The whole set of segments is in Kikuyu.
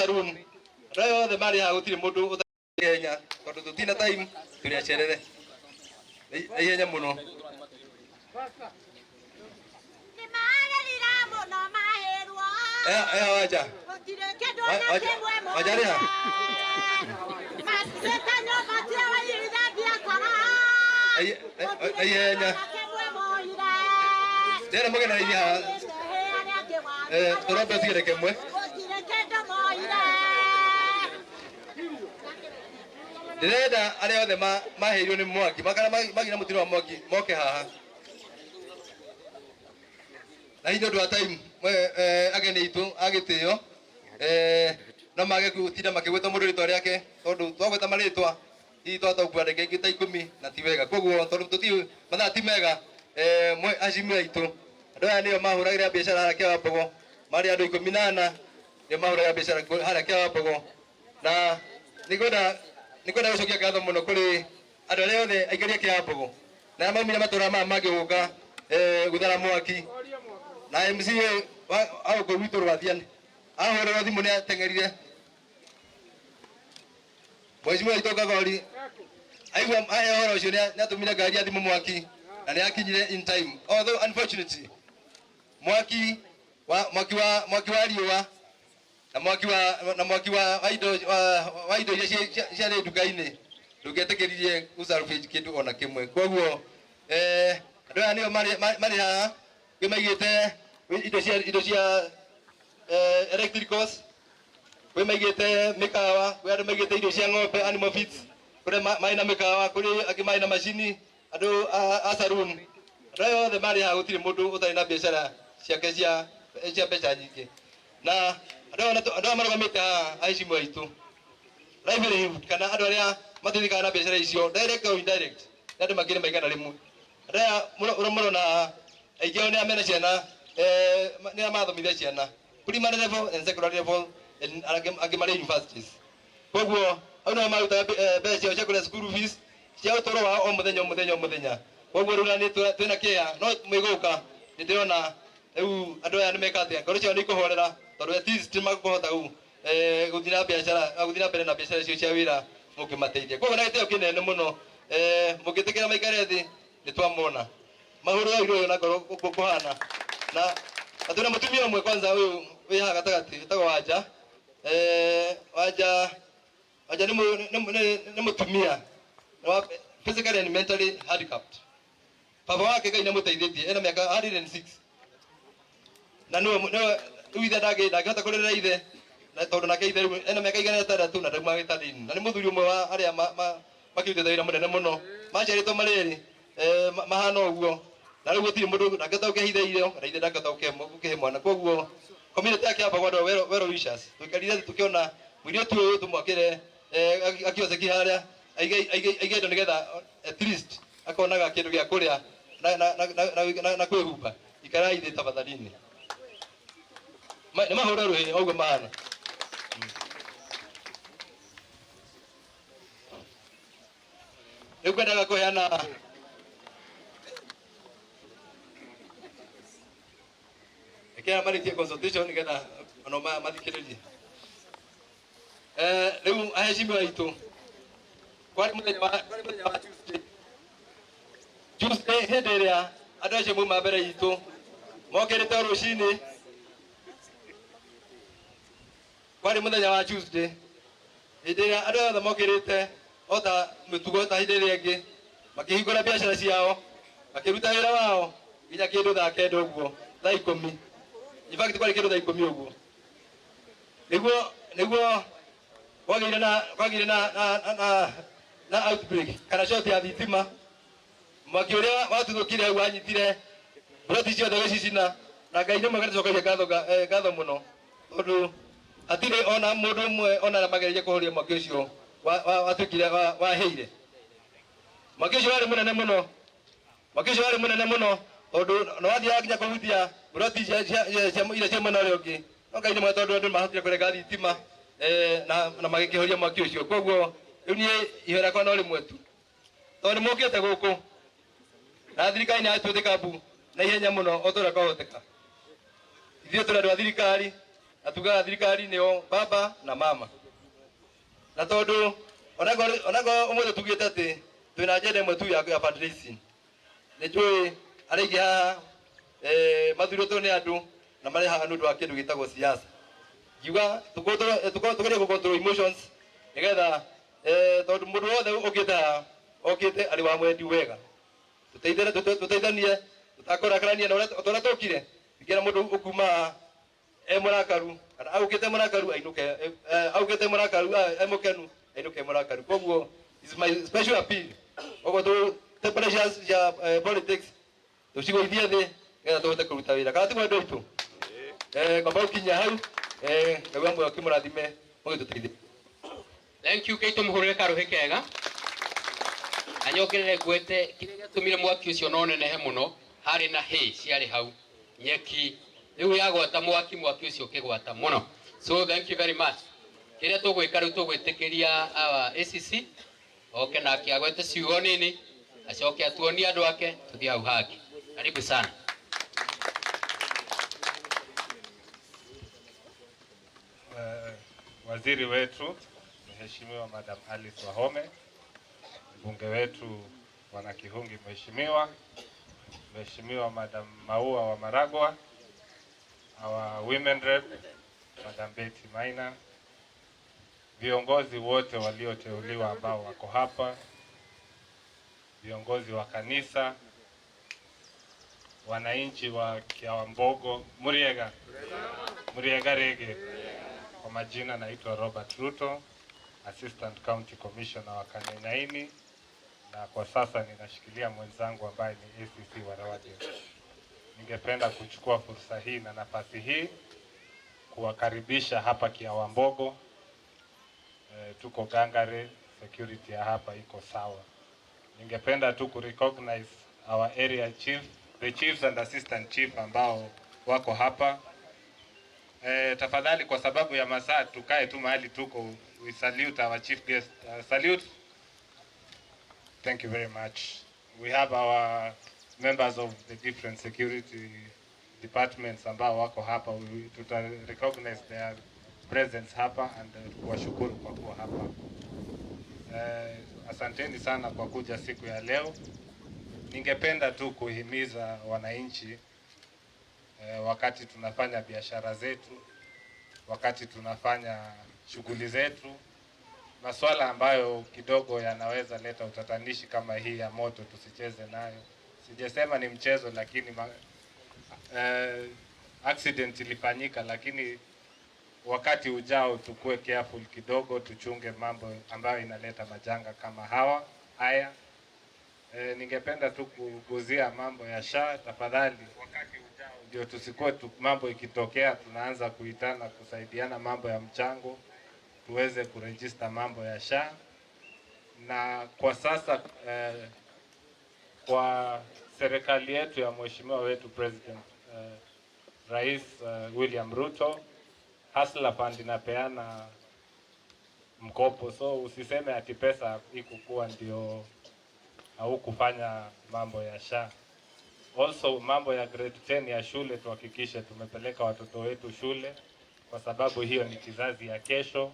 Saloon. Andũ aya othe marĩ haha gũtirĩ mũndũ ũtarĩ ihenya tondũ tũtina time, tũrĩ acerere na ihenya mũno. Nĩmarĩrira mũno mahĩrwo. Eha wanja. Gũtirĩ kĩndũ ona kĩmwe Wanja rĩha. Matuĩka nyũmba cia waigithia biacara. Na ihenya. Gũtirĩ kĩndũ ona kĩmwe moire. Ndĩrenda mũgenereire haha. Tũrombe ũtigĩre kĩmwe. Gũtirĩ kĩndũ moire. Ndĩrenda arĩa othe mahĩirwo nĩ mwaki makana magina mũtino wa mwaki moke haha na hihi nĩ ũndũ wa time, ageni aitũ a gĩtĩo, no mage gũtinda makĩgweta mũndũ rĩtwa rĩake tondũ twagweta marĩtwa hihi twahota gũkua ndagĩka ingĩ ta 10 na ti wega. Koguo tondũ tũtiũĩ mathaa ti mega, acimia aitũ, andũ aya nĩo mahũragĩra biacara harĩa Kĩa Mbogo, marĩ andũ 14 nĩo mahũragĩra biacara harĩa Kĩa Mbogo. Na nĩngwenda gũcokia ngatho mũno kũrĩ andũ arĩa othe aikari a Kĩa Mbogo na arĩa maumire matũra maya mangĩ gũka gũthara mwaki, na MCA wa gũkũ gwitũ Rwathian ahũrĩrwo thimũ nĩ ateng'erire. Mheshimiwa witũ Kagori aigua ahe ũhoro ũcio nĩ atũmire ngari ya thimũ mwaki na nĩ akinyire in time, although unfortunately mwaki wa riũa na mwaki wa indo iria ciarĩ nduka-inĩ ndũngĩetĩkĩririe gũsalvage kĩndũ ona kĩmwe. Koguo andũ aya nĩo marĩ haha, kwĩ maigĩte indo cia electricals, kwĩ maigĩte mĩkawa, kwĩ andũ maigĩte irio cia ng'ombe, animal feeds, kũrĩ marĩ na mĩkawa, kũrĩ angĩ marĩ na macini, andũ a saloon. Andũ aya othe marĩ haha gũtirĩ mũndũ ũtarĩ na biacara ciake cia mbeca nyingĩ. Na andũ aya marũgamĩte haha, aheshimiwa aitũ, livelihood kana andũ arĩa mateithĩkaga na biacara icio direct or indirect nĩ andũ makĩrĩ ma 100. Andũ aya ũrĩa mũrona haha, aingĩ ao nĩ arĩa mena ciana, nĩ arĩa marathomithia ciana primary level and secondary level and angĩ marĩ universities. Koguo hau nĩho marutaga mbeca ciao cia kũrĩha school fees, cia ũtũũro wao o mũthenya o mũthenya o mũthenya. Koguo rĩu na nĩ twĩna kĩeha, no mwĩgũka nĩ ndĩrona rĩu andũ aya nĩ meka atĩa, ngoro ciao nĩ ikũhorera tondũ at least nĩ makũhota rĩu gũthiĩ na mbere na biacara icio cia wĩra mũngĩmateithia. Koguo na gĩtĩo kĩnene mũno, mũngĩtĩkĩra maikare thĩ nĩ twamona mahũrĩra ũyũ na ngoro kũhana na twĩna mũtumia ũmwe kwanza ũyũ wĩ haha gatagatĩ wĩtagwo Wanja. Wanja nĩ mũtumia wa physically and mentally handicapped. Baba wake Ngai nĩamũteithĩtie, ena mĩaka 106 na nĩwe rĩu ithe ndangĩhota kũrĩrĩra ithe na tondũ nake ithe rĩu ena mĩaka 106 na ndauma gĩtanda-inĩ, na nĩ mũthuri ũmwe wa arĩa makĩrutĩte wĩra mũnene mũno. Maciarĩtwo marĩ erĩ, mahana ũguo, na rĩu gũtirĩ mũndũ ndangĩhota gũkĩhe ithe irio na ithe ndangĩhota gũkĩhe mwana. Koguo community ya Kĩambago, andũ well wishers, tũikarire thĩ tũkĩona mũirĩtu ũyũ tũmwakĩre akioseki harĩa aige indo nĩgetha at least akonaga kĩndũ gĩa kũrĩa na kwĩhumba. Ikarai thĩ tafadhalini. Nĩ mahũre rũhĩ o ũguo mahana. Rĩu ngwendaga kũheana reke marĩkie consultation nĩgetha ono mathikĩrĩrie. Rĩu aheshimiwa aitũ, kwarĩ mũthenya wa Tuesday hĩndĩ ĩrĩa andũ acio mauma mbere itũ mokĩrĩte o rũcinĩ. Kwarĩ mũthenya wa Tuesday hĩndĩ ĩrĩa andũ othe mokĩrĩte o ta mĩtugo ta hĩndĩ ĩrĩa ĩngĩ, makĩhingũra biacara ciao, makĩruta wĩra wao nginya kĩndũ thaa 9 ũguo, thaa 10. In fact kwarĩ kĩndũ thaa 10 ũguo nĩguo kwagĩire na outbreak kana short ya thitima. Mwaki ũrĩa watuthũkire hau wanyitire buroti ciothe gĩcicina, na Ngai nĩ mwega, nĩtũcokagia ngatho mũno tondũ hatirĩ ona mũndũ ũmwe ona arĩa mageririe kũhoria mwaki ũcio watuĩkire wahĩire. Mwaki ũcio warĩ mũnene mũno, mwaki ũcio warĩ mũnene mũno tondũ nĩ wathiaga nginya kũhutia buroti iria cia mwena ũrĩa ũngĩ. No Ngai nĩ mwega tondũ andũ nĩ mahotire kũrenga thitima na magĩkĩhoria mwaki ũcio. Koguo rĩu niĩ ihoya rĩakwa no rĩmwe tu, tondũ nĩ mũkĩte gũkũ na thirikari nĩ yatuĩte kambu na ihenya mũno o ta ũrĩa kwahoteka. Ithuĩ tũrĩ andũ a thirikari. Na tugaga thirikari nĩo baba na mama, na tondũ onago ũmũthĩ tugĩte atĩ twĩna agenda ĩmwe tu ya fundraising, nĩ njũĩ arĩa aingĩ haha mathurĩtwo nĩ andũ na marĩ haha nĩ ũndũ wa kĩndũ gĩtagwo siasa. Ngiuga tũgerie gũ control emotions nĩgetha tondũ mũndũ wothe ũkĩte haha okĩte arĩ wa mwendi wega, tũteithanie tũtakũrakarania na ũrĩa tũkire. Ingĩra mũndũ ũkuma haha e mũrakaru kana aũkĩte mũrakaru ainũke, aũkĩte mũrakaru e mũkenu ainũke mũrakaru. Koguo is my special appeal, koguo tũ temperatures cia politics tũcigũithie thĩ nĩgetha tũhote kũruta wĩra, kana tiguo andũ aitũ? Kwamba gũkinyia hau, Ngai wa muoyo akĩmũrathime mũgĩtũteithia. Thank you. Keito muhurire karuhi kega. Na nyongerere ngwete kĩrĩa gĩatũmire mwaki ũcio no nenehe mũno, harĩ na hay ciarĩ hau, nyeki rĩu yagwata mwaki, mwaki ũcio ũkĩgwata mũno. So thank you very much. Kĩrĩa tũgwĩka rĩu, tũgwĩtĩkĩria our ACC oke nake agwete ciugo nini, acoke atuonie andũ ake, tũthiĩ hau hangĩ. Karibu sana. Waziri wetu Mheshimiwa Madam Alice Wahome, mbunge wetu Bwana Kihungi, Mheshimiwa Madam Maua wa Maragwa, our women rep Madam Betty Maina, viongozi wote walioteuliwa ambao wako hapa, viongozi wa kanisa, wananchi wa Kiawambogo, Muriega, Muriega Rege. Kwa majina naitwa Robert Ruto, Assistant County Commissioner wa Kanyenyaini, na kwa sasa ninashikilia mwenzangu ambaye ni ACC wa Rawadier. Ningependa kuchukua fursa hii na nafasi hii kuwakaribisha hapa Kiawambogo. Tuko gangare, security ya hapa iko sawa. Ningependa tu ku recognize our area chief, the chiefs and assistant chief ambao wako hapa. Tafadhali kwa sababu ya masaa tukae tu mahali tuko. We salute our chief guest. Salute. Thank you very much. We have our members of the different security departments ambao wako hapa. We tuta recognize their presence hapa and kuwashukuru kwa kuwa hapa. Asanteni sana kwa kuja siku ya leo. Ningependa tu kuhimiza wananchi, wakati tunafanya biashara zetu, wakati tunafanya shughuli zetu, masuala ambayo kidogo yanaweza leta utatanishi kama hii ya moto tusicheze nayo. Sijasema ni mchezo, lakini accident ilifanyika, lakini wakati ujao tukue careful kidogo, tuchunge mambo ambayo inaleta majanga kama haya. Ningependa tu kuguzia mambo ya SHA tafadhali, wakati ujao ndio tusikuwe tu, mambo ikitokea tunaanza kuitana kusaidiana mambo ya mchango, tuweze kuregister mambo ya SHA. Na kwa sasa kwa serikali yetu ya mheshimiwa wetu President Rais William Ruto, Hustler Fund inapeana mkopo, so usiseme ati pesa ikukuwa ndio haukufanya mambo ya SHA. Also mambo ya grade 10 ya shule, tuhakikishe tumepeleka watoto wetu shule, kwa sababu hiyo ni kizazi ya kesho,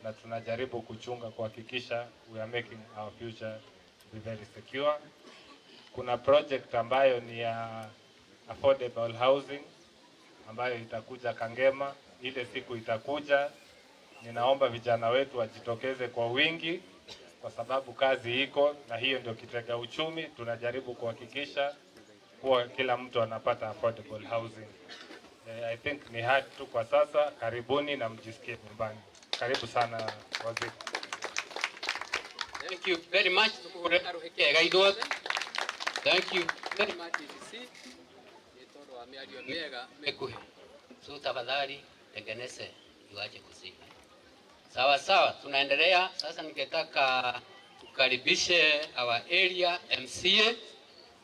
na tunajaribu kuchunga kuhakikisha we are making our future be very secure. Kuna project ambayo ni ya affordable housing ambayo itakuja Kangema, ile siku itakuja. Ninaomba vijana wetu wajitokeze kwa wingi, kwa sababu kazi iko na hiyo ndio kitega uchumi. Tunajaribu kuhakikisha kuwa kila mtu anapata affordable housing. I think ni hayo tu kwa sasa. Karibuni na mjisikie nyumbani. Karibu sana waziri. Thank you very much. Tukuhurira karuhi kega ithuothe. Thank you very much ACC. Nĩ tondũ wa mĩario mĩega mĩkuhĩ. So tafadhali tengeneze iwache kuzima. Sawa sawa, tunaendelea sasa. Ningetaka tukaribishe our area MCA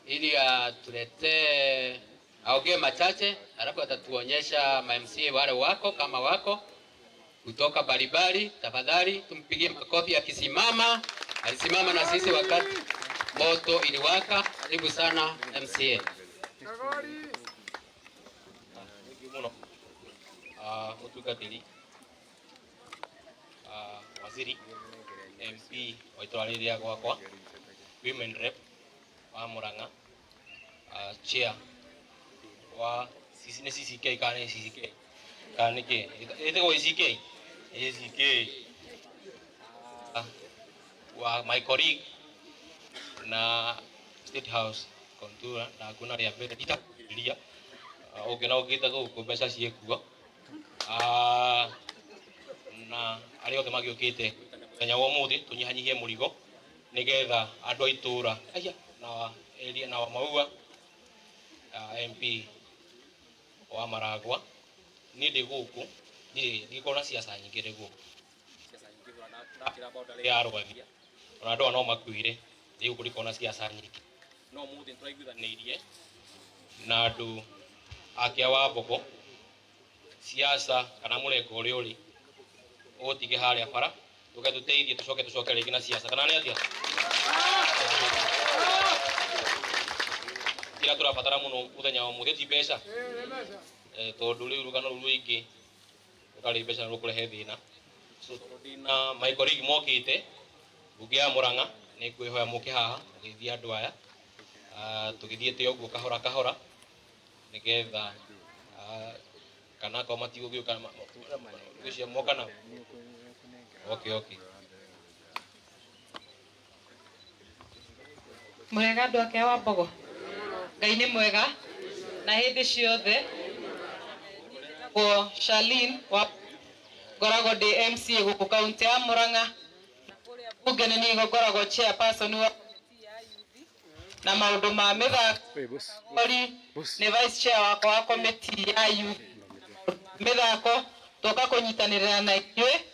ili atuletee aongee machache, alafu atatuonyesha ma MCA wale wako kama wako kutoka mbalimbali. Tafadhali tumpigie makofi akisimama. Alisimama na sisi wakati moto iliwaka. Karibu sana MCA. Muno. Ũtungatĩri waziri MP wa itũra rĩrĩa gwakwa, women rep wa Murang'a, chair wa nĩ CCK kana nĩ CCK kana nĩ kĩ ĩtagwo ACK ACK, wa my colleague na State House Contura na kuona rĩa mbere nditakuhĩrĩria ũngĩona ũngĩte gũkũ mbeca ciĩkuo. Na arĩa othe magĩũkĩte mũthenya wa ũmũthĩ tũnyihanyihie mũrigo nĩgetha andũ a itũra aya na area na wa Maua, MP wa Maragwa, niĩ ndĩ gũkũ ndirĩ ndikorwo na ciaca nyingĩ, ndĩ gũkũ ciaca nyingĩ ndakĩra boundary ya Rwathia, ona andũ aya no makuire, ndĩ gũkũ ndikorwo na ciaca nyingĩ, no ũmũthĩ nĩtũraiguithanĩirie na andũ a Kĩa wa Mbogo, siasa kana mũrengo ũrĩa ũrĩ ũgũtige harĩa bara tũke tũteithie, tũcoke tũcoke rĩngĩ na siasa kana nĩ atĩa. Kĩrĩa tũrabatara mũno mũthenya wa ũmũthĩ ti mbeca, tondũ rĩu rũgano rũu rũingĩ rũtarĩ mbeca nĩ rũkũrehe thĩna. So tondũ ndĩna my colleague mokĩte mbunge ya Murang'a, nĩ ngwĩhoya mũke haha mũgeithie andũ aya. Tũgĩthiĩte ũguo kahora kahora nĩgetha kana akorwo matigũgĩũka ngwĩciria moka nao. Okay. Mwega andũ ake wa Mbogo, Ngai nĩ mwega na hĩndĩ ciothe. Gwo Charlene wa ngoragwo ndĩ MCA gũkũ kaunti ya Murang'a, na kũrĩa bunge nĩ niĩ ngoragwo chairperson wa committee ya youth na maũndũ ma mĩthako. Nĩ vice chair wakwa wa committee ya youth mĩthako. Tũka kũnyitanĩra na inyuĩ.